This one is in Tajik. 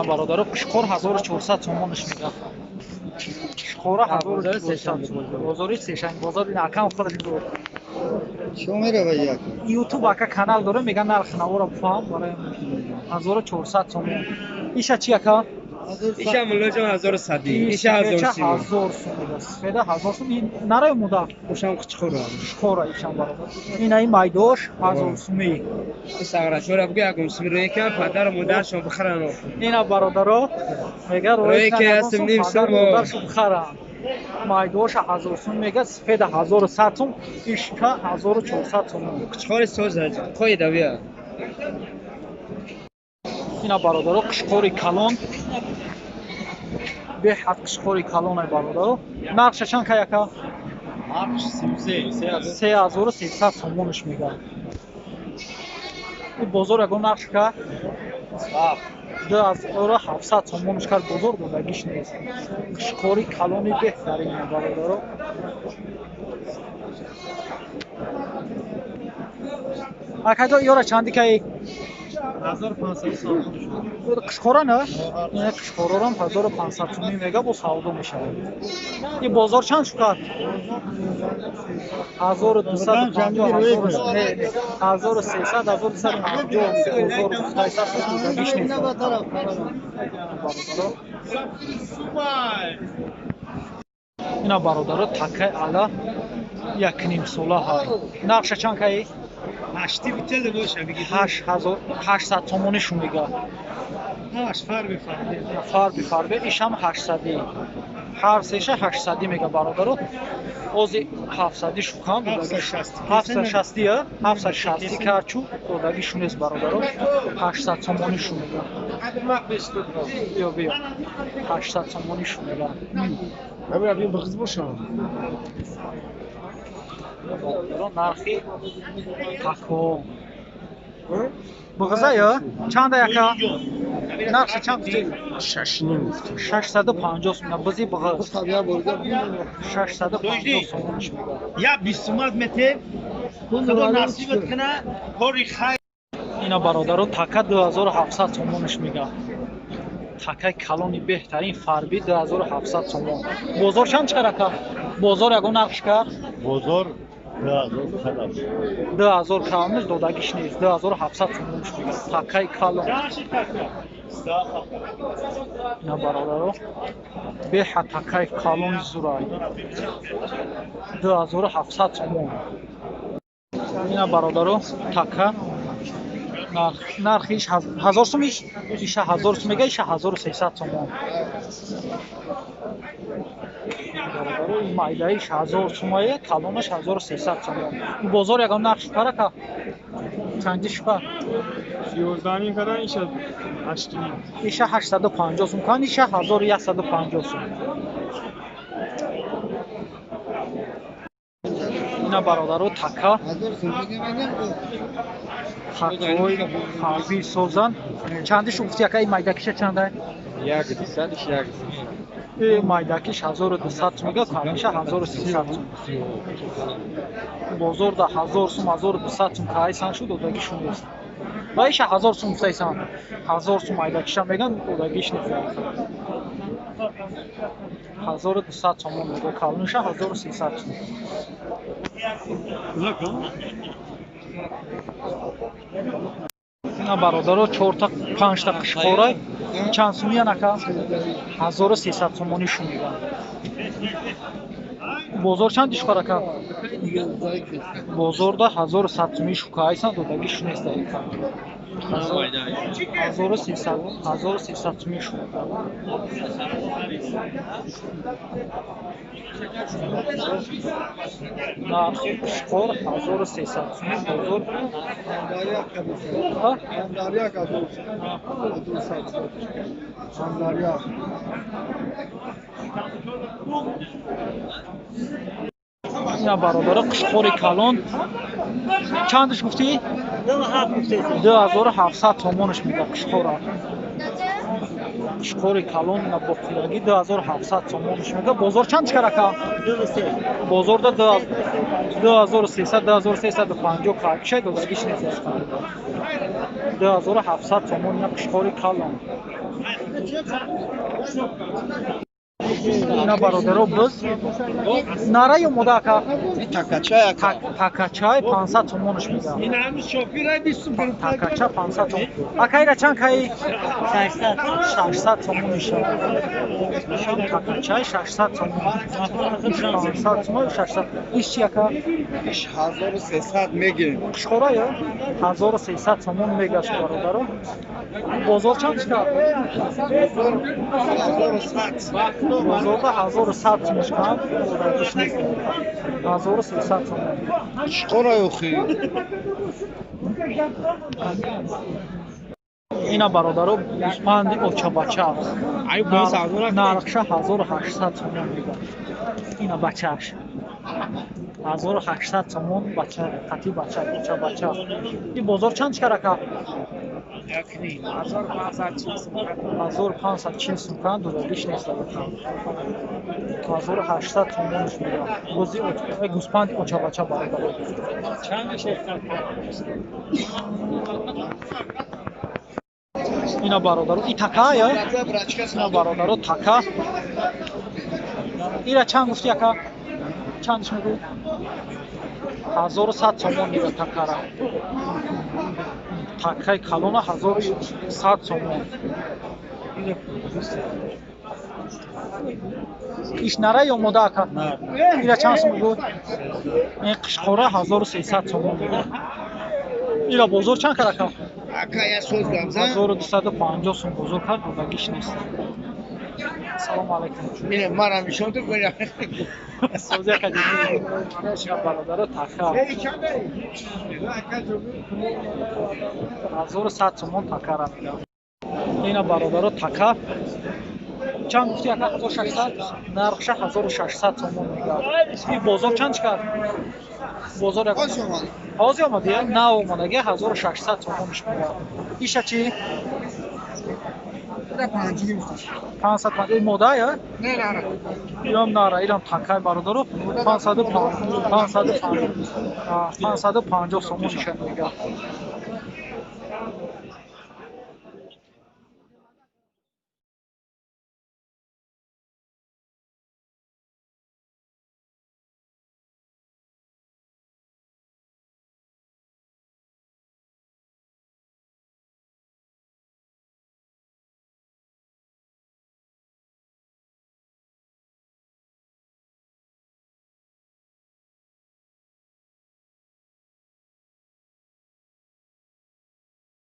Бародаро, қишқор 1400 сомонаш мега. Қишқора 1400 сомон. Бозори сешанбе, бозор ин акам худаш буд. Чӣ мерава як? YouTube ака канал дора, мега нарх навора бифаҳм барои 1400 сомон. Иша чи ака? Иша муллоҷон 1100, иша 1000 1000 сом. Сфеда 1000 сом. Ин нарай муда. Ошам қичқора. Қичқора ишам бародар. Ина ин майдош 1000 сомӣ. Сағрашора буги ягон сум рӯй кан падар модаршон бихаран. Ина бародаро мега рӯй кан ним сум модаршон бихаран. Майдош 1000 сум мега, сфеда 1100 сум, ишка 1400 сум. Қичқори соза, қоида бия. Ина бародаро қишқори калон. Беҳад қишқори калон ай бародаро. Нархша чанд кай ака? Нархш 33, 3300 сомонаш мега. Ин бозор ягон нархш ка? 2700 сомонаш кар бозор додагиш нест. Қишқори калони беҳтарин бародаро. Акаҷо ёра чанди кай? 1500 сомон. Қишқора на? Ина қишқорорам 1500 сомон мега бо савдо мешавад. Ин бозор чанд шукар? 1250, 1300, 1250 бозор гуфтайса додагиш нест. Бародаро. Ина бародаро такай ала як ним сола ҳай. Нархша чанд кай? Ҳашти битеда боша биги. 8800 сомонӣ шу мега. Ҳаш фарби фарби. Фарби фарби ишам 800. Ҳар сеша 800 мега бародаро. Ози 700 шукам додагиш. 760 я, 760 карчу додагиш нест бародаро. 800 сомонӣ шу мега. Биё биё. 800 сомонӣ шу мега. Абра бин бигиз бошам. Бародаро нархи тако. Бигиза я? Чанда яка? Нархша чанд гуфтӣ? 6.5 гуфтӣ. 650 сом. Бизи бигиз. 650 сомонаш мега. Я 20 сомат мете. Худо насибат кана, кори хайр. Ина бародаро така 2700 сомонаш мега. Такаи калони беҳтарин фарби 2700 сомон. Бозор чанд чикар ака? Бозор ягон нарх кард? Бозор 2000 калам. 2000 калонаш додагиш нест. 2700 сомонаш мега. Такаи калон. Ина бародаро беҳад такаи калони зурай. 2700 сомон. Ина бародаро така нархиш 1000 сом, иша 1000 сом мега, иша 1300 сомон. Бародаро майдаиш 1000 сомае, калонаш 1300 сомон. Бозор ягон нарх шукара ка? Чанди шука? 11 кара иша 8.5. Иша 850 сом кан, иша 1150 сом. Ина бародаро така такои фарби созан. Чанди шу гуфти ака, ин майдакиша чанда? 1200, 1. Майдакиш 1200 сом мега, калиша 1300 сом. Бозор да 1000 сом, 1200 сом кайсан шу додагиш нест. Ва иша 1000 сом гуфтайсан. 1000 сом майдакиша меган, додагиш нест. 1200 сомон мега, калиша 1300 сом. Ина бародаро 4 та 5 та қишқорай чанд сумиян ака? 1300 сомонӣ шу меган. Бозор чанд дишкор ака? Бозорда 1100 сомӣ шука айсан додагиш нест ака. 1300, 1300 сомӣ шу. Нархи қишқор 1300 сомӣ бозор. Ина бародаро қишқори калон чандаш гуфтӣ? 2700 сомонаш мега қишқора. Қишқори калон ина бо қирагӣ 2700 сомонаш мега. Бозор чанд чикар ака? Бозорда 2300, 2350 каркишай додагиш нест. 2700 сомон ина қишқори калон. Ина бародаро биз нара ё мода ака? Такачай ака. Такачай 500 сомонаш мега. Такача 500 сомон. Ака ира чанд каи? 600. 600 сомон иша. Ишам такачай 600 сомон. 500 сомон 600. Иш чи ака? Иш 1300 мегирем. Қушқора ё? 1300 сомон мегашт бародаро. Бозор чанд шуд? 1100. Бозорда 1100 сом шуд. Иш нест. 1300 сомон. Қушқора охи. Ина бародаро гӯспанди очабача. Нархша 1800 сомон мега. Ина бачааш. 1800 сомон бача, қати бача, очабача. Ин бозор чанд шикар ака? 1540 сум кан дурагиш нест. 1800 сомонш мега. Бози гӯспанди очабача бародаро. Ина бародаро и така я? Ина бародаро така. Ира чанд гуфти ака? Чандш мегӯй? 1100 сомон мега такара. Такаи калона 1100 сомон. Иш нара ё мода ака? Ира чанд сом мегӯй? Ин қишқора 1300 сомон мега. Ира бозор чанд кар ака? Ака я соз гамза. 1250 сом бозор кард, додагиш нест. Салому алайкум. Мине марам нишон ту гӯя. Сози ака ҷон. Бародаро така. 1100 сомон такара мега. Ина бародаро така. Чанд гуфти ака? 1600? Нархша 1600 сомон мега. Ин бозор чанд шикар? Бозор як ҳозир омади? На омадаги 1600 сомонш мега. Иша чи? 550 мода я? Не, нара. Ирам нара, ирам такай бародаро 550 550 сомон иша мега.